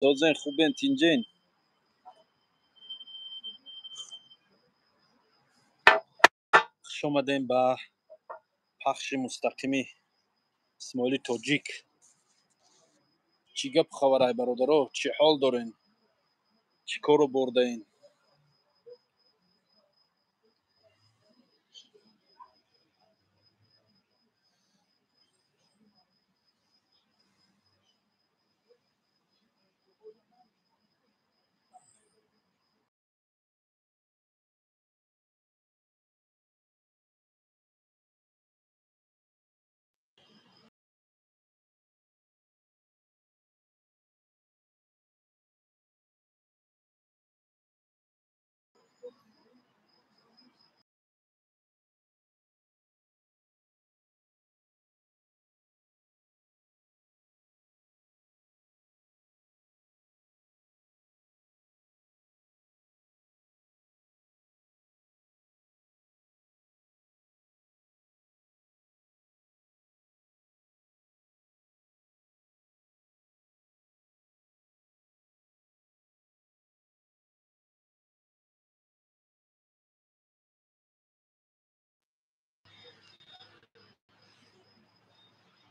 Созен, хубен, тинҷен? Хуш омадем ба пахши мустақими Исмоили Тоҷик. Чӣ гапу хабарай, бародаро? Чӣ ҳол дорен? Чӣ кору бурдаен?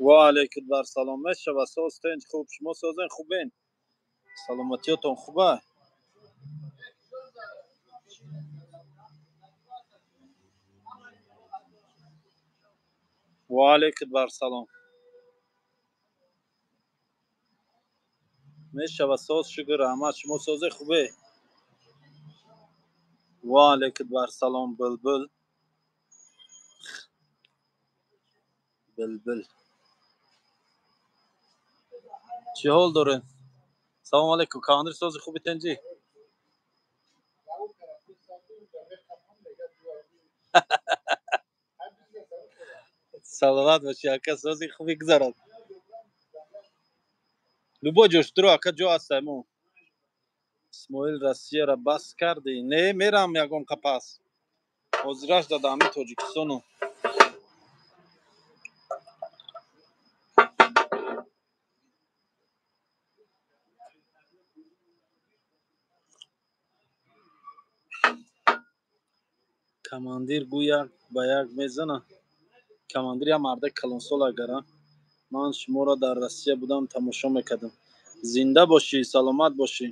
Ва алайкум бар салом. Мешава, соз, тинҷ, хуб. Шумо созен, хубен? Саломатиётон хуба? Ва алайкум бар салом. Мешава, соз, шукр, раҳмат. Шумо созе, хубе? Ва алайкум бар салом. Булбул, булбул, чӣ ҳол дорен? Салому алайкум, командир. Сози, хуби, тинҷӣ? Саломат бошӣ, ака. Сози, хуби, гузарад. Любой ҷош дуро, ака, ҷо ҳаст мо. Исмоил, Россияра бас кардӣ? Не, мерам ягон қапас. Ҳозираш дада ҳами Тоҷикистону. Командир гӯ як ба як мезана. Командир як мардаи калонсол агара. Ман шуморо дар Россия будам, тамошо мекардам. Зинда бошӣ, саломат бошӣ.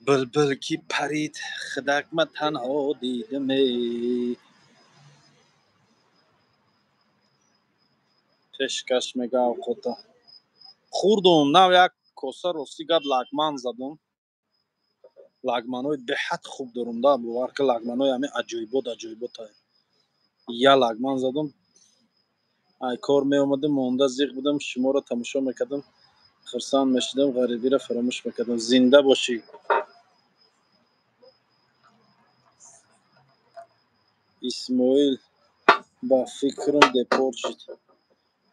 Булбул ки парид, худакма танҳо дидаме. Пешкаш мега авқота. Хӯрдум нав як коса. Рости гап, лагман задум. Лагманои беҳад хуб дорум да, бовар ки, лагманои ҳами аҷоибот, аҷоибота. Я лагман задум. Ай кор меомадам, монда зиқ будам, шуморо тамошо мекардам, хурсанд мешудам, ғарибиро фаромӯш мекардам. Зинда бошӣ. Исмоил, ба фикрам, депорт шуд.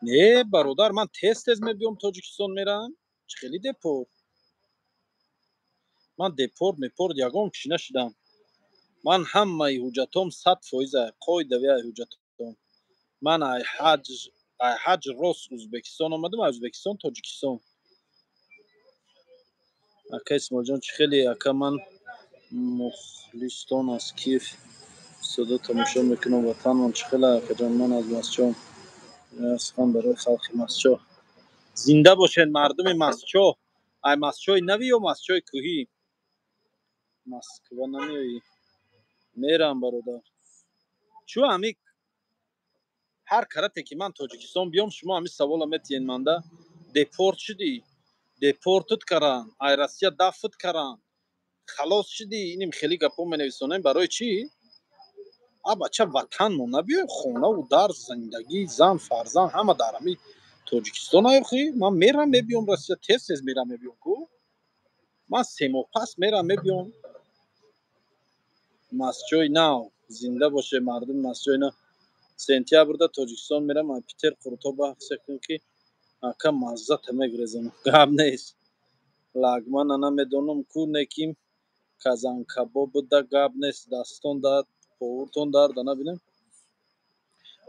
Не, бародар, ман тез тез мебиём Тоҷикистон, мерам. Чӣ хели депорт? Ман депорт мепорт ягон чӣ нашудам. Ман ҳамаи ҳуҷҷатом 100%, қоидави ай ҳуҷҷатом. Ман ай ҳаҷ рост Ӯзбекистон омадам, аз Ӯзбекистон Тоҷикистон. Ака Исмоилҷон, чӣ хеле, ака? Ман мухлистон аз Киев истода тамошо мекунам. Ватанмон чӣ хела, акаҷон? Ман аз Мастчоҳ. Сухан барои халқи Мастчоҳ. Зинда бошед, мардуми Мастчоҳ. Ай Мастчоҳи нави ё Мастчоҳи кӯҳӣ? Москва намеоӣ? Мерам, бародар. Чӯ ҳами ҳар карате ки ман Тоҷикистон биём, шумо ҳами савола метиҳед манда: депорт шудӣ, депортут каран, ай Россия дафт каран, халос шудӣ. Иним хеле гапҳо менависонем. Барои чӣ? А бача, ватанмо набиёем? Хонаву дар, зиндагӣ, зан, фарзанд ҳама дар ҳами Тоҷикистон. Охи ман мерам, мебиём Россия, тез тез мерам, мебиём ку. Ман 3 моҳ пас мерам, мебиём. Мастчои нав, зинда боше, мардуми Мастчои нав. Сентябрда Тоҷикистон мерам. Питер қурутоба ҳисса кун ки, ака, маззата мегирезам. Гап нест. Лагмана намедонам ку, неким. Казанкабоб буда, гап нест, дастон дард, повуртон дарда набинем.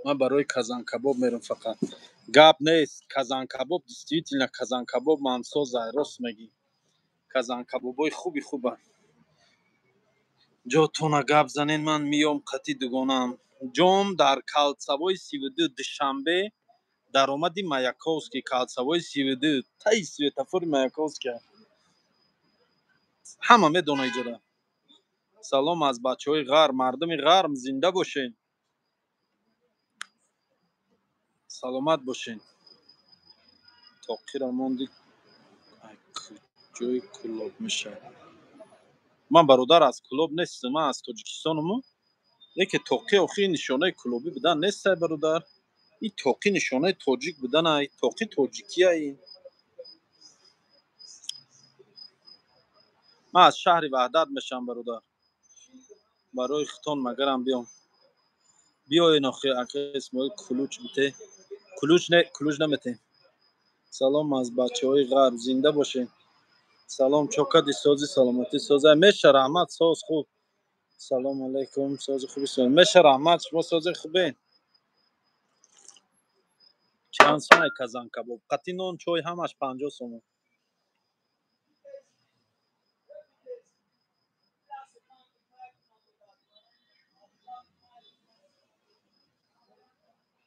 Ман барои казанкабоб мерам фақат. Гап нест, казанкабоб действительно казанкабоб мамсоза, рост мегӣ. Казанкабобои хуби хубанд. Ҷотона гап занен, ман миём қати дугонаам. Ҷом дар Калцавои 32, Душанбе, даромади Маяковский, Калцавои 32, таи светофори Маяковский. Ҳама медона иҷода. Салом аз бачаҳои ғарб, мардуми ғарб зинда бошен. Саломат бошен. Тоқира монди ҷои Кӯлоб мешавад. Ман бародар аз Кӯлоб нестам, ман аз Тоҷикистонуму. Леки тоқи охи нишонаи кӯлобӣ будан нестай бародар. Ин тоқи нишонаи тоҷик буданай, тоқи тоҷикияй. Ман аз шаҳри Ваҳдат мешавам бародар. Барои хитон магарам биём. Биёен охи, ака Исмоил кулуч бите. Кулуч не, кулуч наметем. Салом аз бачаҳои ғарб, зинда бошен. Салом чокади сози саломатӣ соза. Меша раҳмат, соз хуб. Салом алейкум, сози хуби соз. Меша раҳмат, шумо сози хубен. Чанд сомон казанкабоб? Қати нон, чой ҳамаш 50 сомон.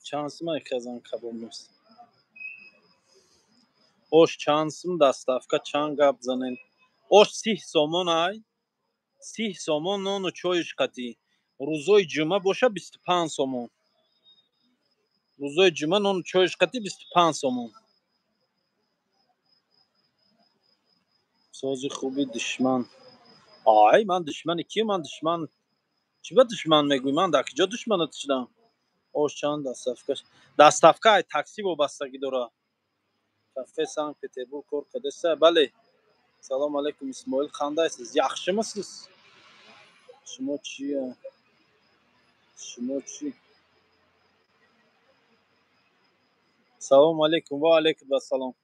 Чанд сомон казанкабоб нест? Ош чанд сум, доставка чанд, гап занен. Ош 30 сомон ай. 30 сомон нону чойш қатӣ. Рӯзои ҷумъа боша 25 сомон. Рӯзои ҷумъа нону чойш қатӣ 25 сомон. Сози хуби душман. Ай, ман душмани кӣ? Ман душман. Чӣ ба душман мегӯӣ? Ман дар куҷо душманат шудам? Ош чанд, доставка? Доставка ай такси вобастагӣ дорад. Кафе Санкт Петербург кор кардеса? Бале. Салом алейкум Исмоил, қандайсиз? Яхшимисиз? Шумо чи? Шумо чи? Салом алейкум, ва алейкум ассалом.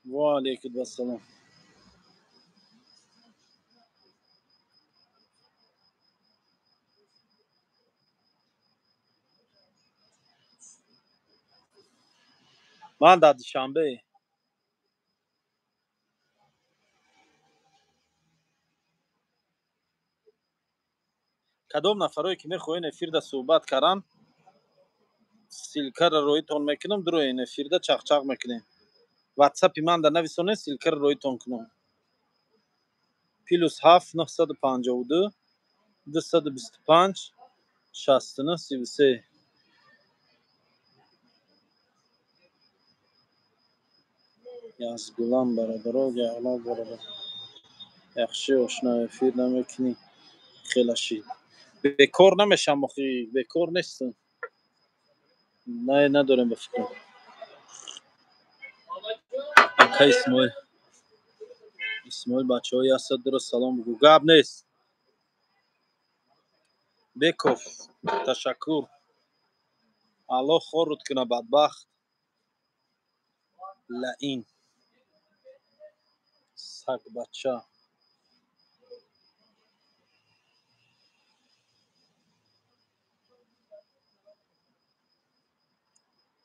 Ва алейкум ассалом. Ман дар Душанбе. Кадом нафарое ки мехоҳен эфирда суҳбат каран, ссылкаро роитон мекунам, дуроен эфирда чақчақ мекунем. Ватсапи ман дар нависонед, ссылкаро роитон кунам. +7 952 225 69 33. Язгулам бародаро, яғно бародар. Яхши ошно эфир намекунӣ, хелашид. Бекор намешам охи, бекор нестам. Не, надорем ба фикрам. Ака Исмоил. Исмоил бачаҳо ясад дура салом бугӯ. Гап нест. Беков, ташаккур. Аллоҳ хорут куна бадбахт. Лаин. Сагбача.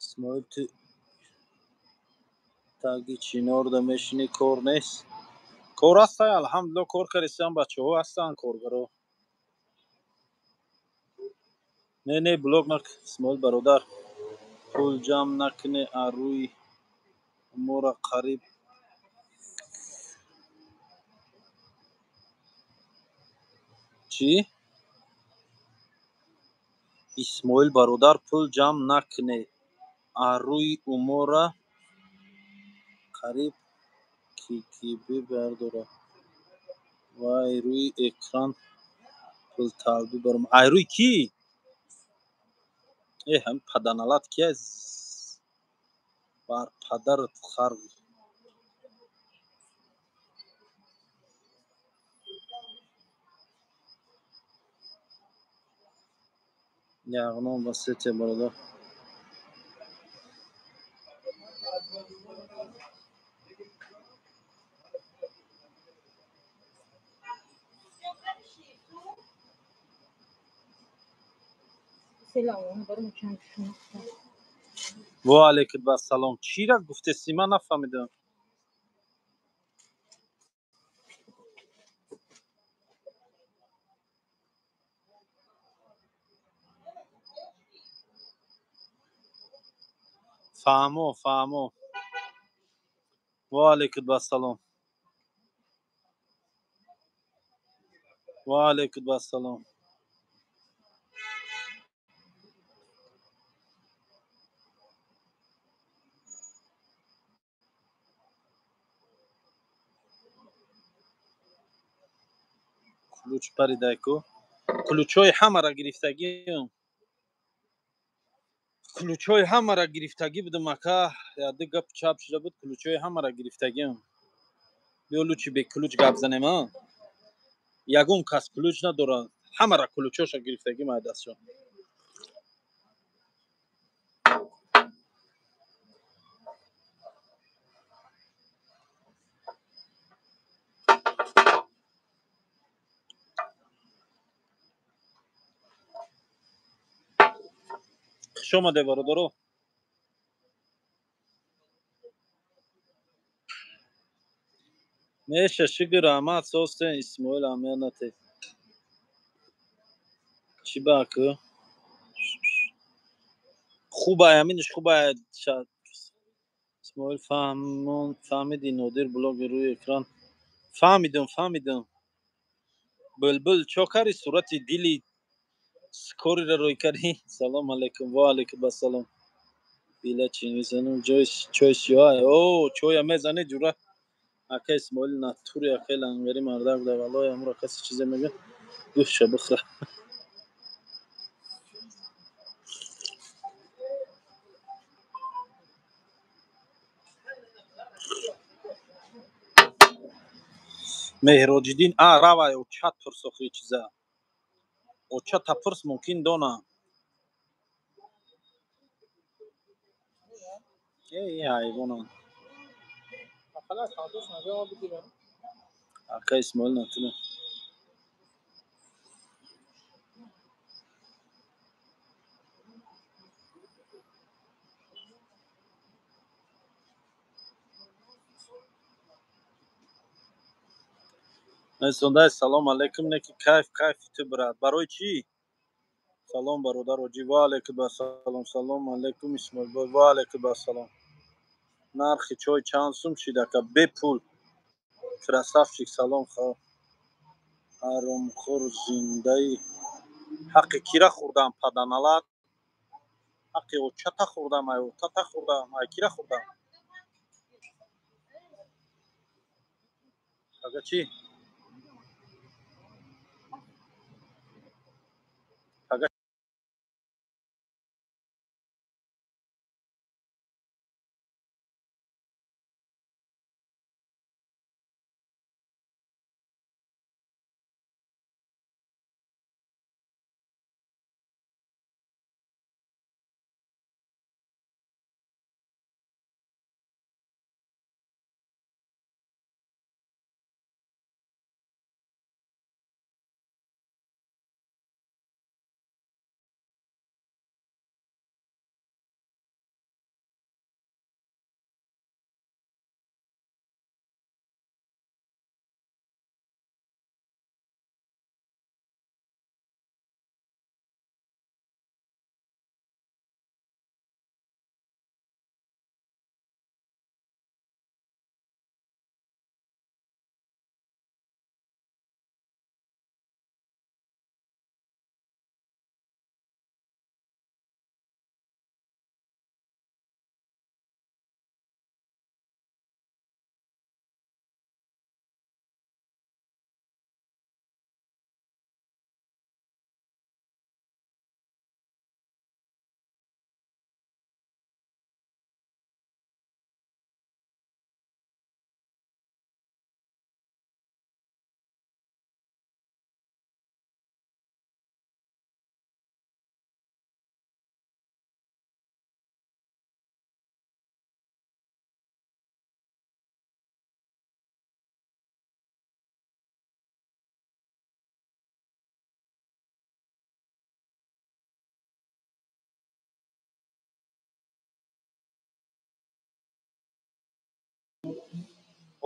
Исмоил, ту таги чинорда мешинӣ, кор нест? Кор ҳастай, алҳамдулилло, кор кардистам, бачаҳо ҳастанд коргаро. Не, не, блок нак, Исмоил бародар. Пул ҷамъ накунӣ, аз рӯи моро қариб чӣ? Исмоил бародар, пул ҷамъ накунӣ, аз рӯи умора қариб КГБ бардорад. Вай рӯи экран пулталбӣ баром. Ай рӯи кӣ? Э, ҳамин паданалат ки аст? Бар падарат хар. Яғнон ба сете бародар. Ва алайкум ассалом. Чира гуфтеси, ман нафаҳмидам. Фаҳмо, фаҳмо. Ва алайкум ассалом. Ва алайкум ассалом. Ключ паридай-ку. Ключҳои ҳамаро гирифтагиам. Ключҳои ҳамаро гирифтагӣ будам, ака. Яде гап чап шуда буд, ключҳои ҳамаро гирифтагиам. Биё лучи бе ключ гап занем, а? Ягон кас ключ надорад. Ҳамаро ключҳоша гирифтагим ай дастшон. Хуш омаде, бародаро. Меша, шукр, раҳмат, состен, Исмоил аҳамият натед. Чӣ ба ку? Хубай, ҳаминаш хубай. Исмоил фаҳмон, фаҳмиди Нодир блоги рӯи экран. Фаҳмидам, фаҳмидам. Булбул, чо кари сурати дили скориро рӯй карди? Салом алайкум, ва алайкум ассалом. Била чӣ мезанам? Ҷой чой сиёҳ. О, чоя мезане ҷура. Ака Исмоил натури акай лангари мардак да валлоҳи амро касе чизе мегӯяд, гӯшша бихӯра. Меҳроҷиддин, а равай очат пурс охи чиза. Очата пурс, мумкин дона. Эй, ҳайвонан. Ака Исмоил натура. Сондай, салом алейкум, неки кайф, кайфи ту, брат. Барои чӣ? Салом, бародар Оҷи, ва алайкум ассалом. Салом алейкум, Исмоилбой, ва алайкум ассалом. Нархи чой чанд сум шид, ака? Бепул. Красавчик, салом, ҳаромхӯр зиндаи. Ҳаққи кира хӯрдам, паданалат? Ҳаққи очата хӯрдам, ай отата хӯрдам, ай кира хӯрдам? Ага чӣ? Ага.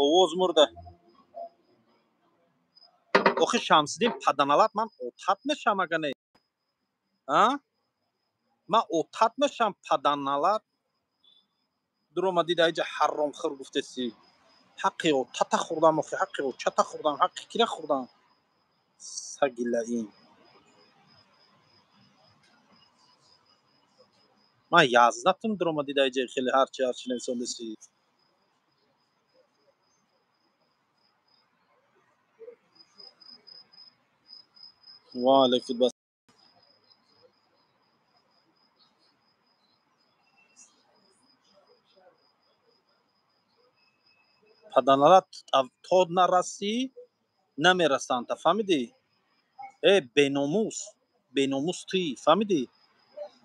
Овоз мурда. Охи Шамсиддин паданалат, ман отат мешам ага не. А? Ман отат мешам паданалат. Дуромадӣ дар иҷа ҳаромхӯр гуфтеси. Ҳаққи отата хӯрдам охи, ҳаққи очата хӯрдам, ҳаққи кира хӯрдам? Саги лаин. Ман язнатум дуромадӣ дар иҷа хеле ҳарчи ҳарчи нависондеси. Ва алайкум бас. Паданалат то нарасӣ намерасанд, та фаҳмидӣ? Э беномус, беномус туӣ, фаҳмидӣ?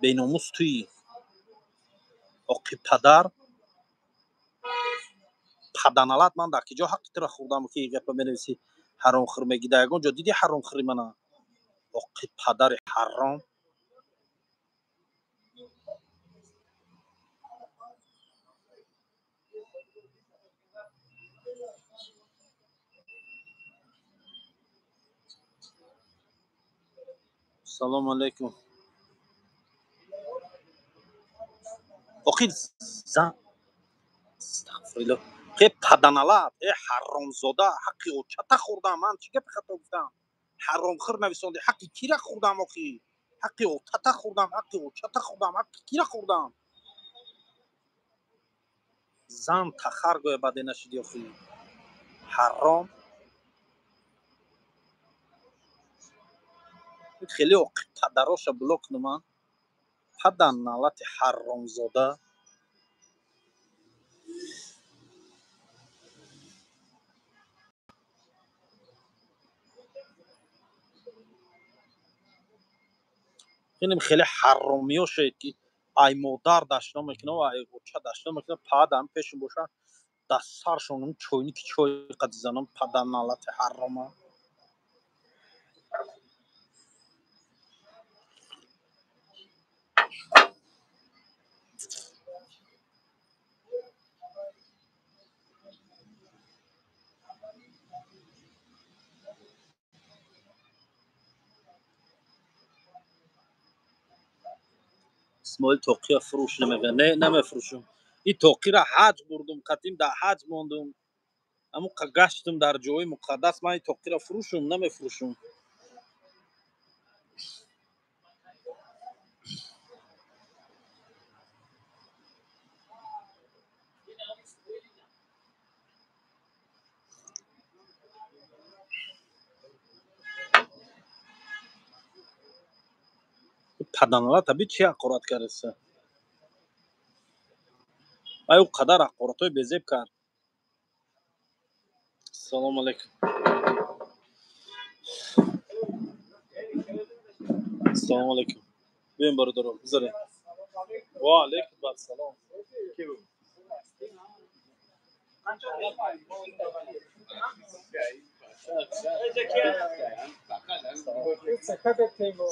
Беномус туӣ. Оқи падар паданалат, ман дар киҷо ҳаққи туро хӯрдам ки гапа менависӣ ҳаромхӯр мегӣ? Дар ягон ҷо дидӣ ҳаромхӯри мана? Оқи падари ҳаром. Салому алайкум. Охир зан астағфируллоҳ. Э паданалат, э ҳаромзода, ҳаққи очата хӯрдам. Ман чӣ гапи хато гуфтам? Ҳаромхӯр нависонди, ҳаққи кира хӯрдам охи? Ҳаққи отата хӯрдам, ҳаққи очата хӯрдам, ҳаққи кира хӯрдам? Зан тахар гӯя баде нашиди охи. Ҳаром. Хеле оқи падароша блок кунам. Паданалати ҳаромзода. Инам хеле ҳаромиё шояд ки ай модар дашном мекунад ва ай оча дашном мекунад, падам пешум бошад, дар саршон чойники чой қади занам паданалати ҳарома. Исмоил тоқия фурӯш намега. Не, намефурӯшум. И тоқира ҳаҷ бурдум, қатим дар ҳаҷ мондум. Аму гаштум дар ҷои муқаддас, ман и тоқира фурӯшум, намефурӯшум. Паданалат аби чӣ ҳақорат кардаста? Ай ӯ қадар ҳақоратҳои безеб кард. Салому алайкум. Салому алайкум. Биёем бародаро, гузарем. Ва алайкум ассалом.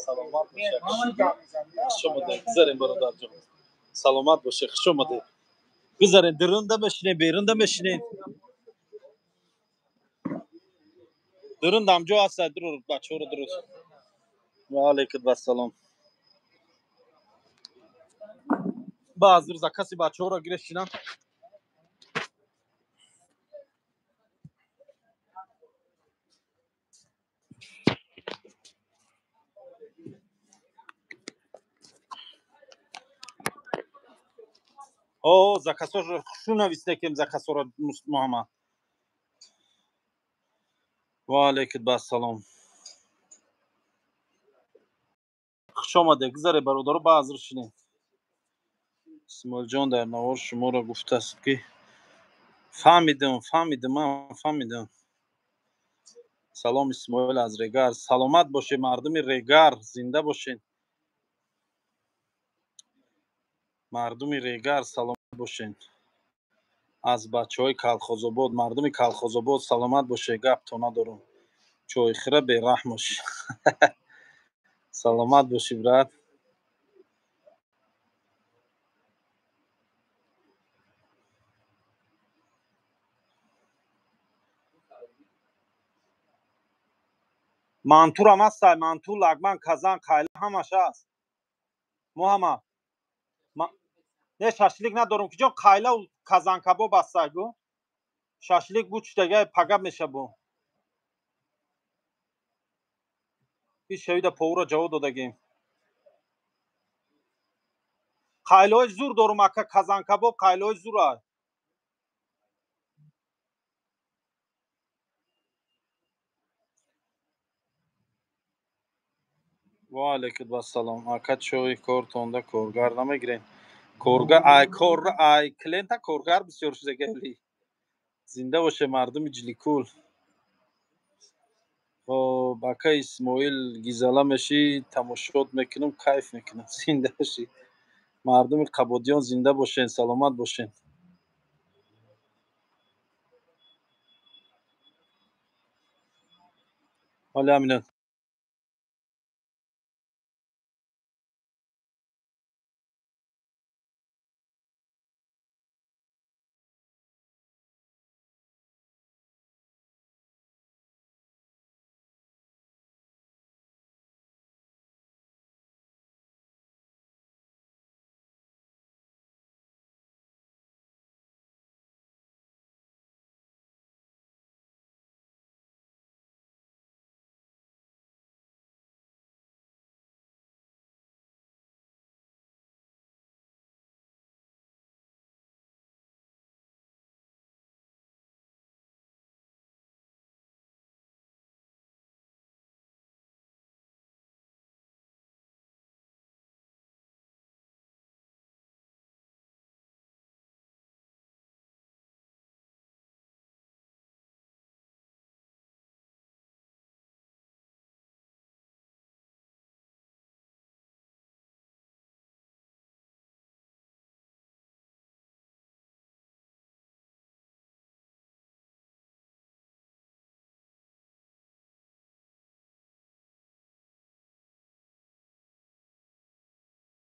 Саломат бошед. Хуш омадед. Гузарем бародарҷон. Саломат бошед. Хуш омадед. Гузарем, дурунда мешинем, берунда мешинем. Дурунда ҳам ҷо ҳаст, дурур бачаҳоро дуруд. Ва алайкум ассалом. Баъз рӯза каси бачаҳоро гирифт шинам. О, закасоро хушу нависдекем закасоро Муҳаммад. Ва алайкум ассалом. Хуш омадед. Гузаре бародаро, баъз рӯз шинем. Исмоилҷон дар навор шуморо гуфтааст ки фаҳмидам, фаҳмидам, ман фаҳмидам. Салом Исмоил аз Регар. Саломат бошед мардуми Регар, зинда бошед. Мардуми Регар саломат бошед. Аз бачаҳои Калхозобод, мардуми Калхозобод саломат бошед, гап то надорам. Чойхӯра бераҳм бош. Саломат бошӣ брат. Мантурам ҳастай, манту, лагман, казан, қайла ҳамаш ҳаст. Мо ҳама не, шашлик надорум ки ҷон, қайлау казанкабоб ҳастай гу. Шашлик бу чидага пага меша бу. Ҳеҷ шавида повура ҷавоб додагем. Қайлаҳои зур дорум ака, казанкабоб қайлаҳои зур аст. Ва алайкум ассалом. Ака, чой кортонда коргар намегирен? Коргар ай кор ай клиента коргар бисёр шудагали. Зинда боше мардуми Ҷиликул. Хоб, ака Исмоил, гизала мешӣ, тамошот мекунам, кайф мекунам. Зинда бошӣ. Мардуми Қабодиён зинда бошен, саломат бошен. Ҳоли ҳамина.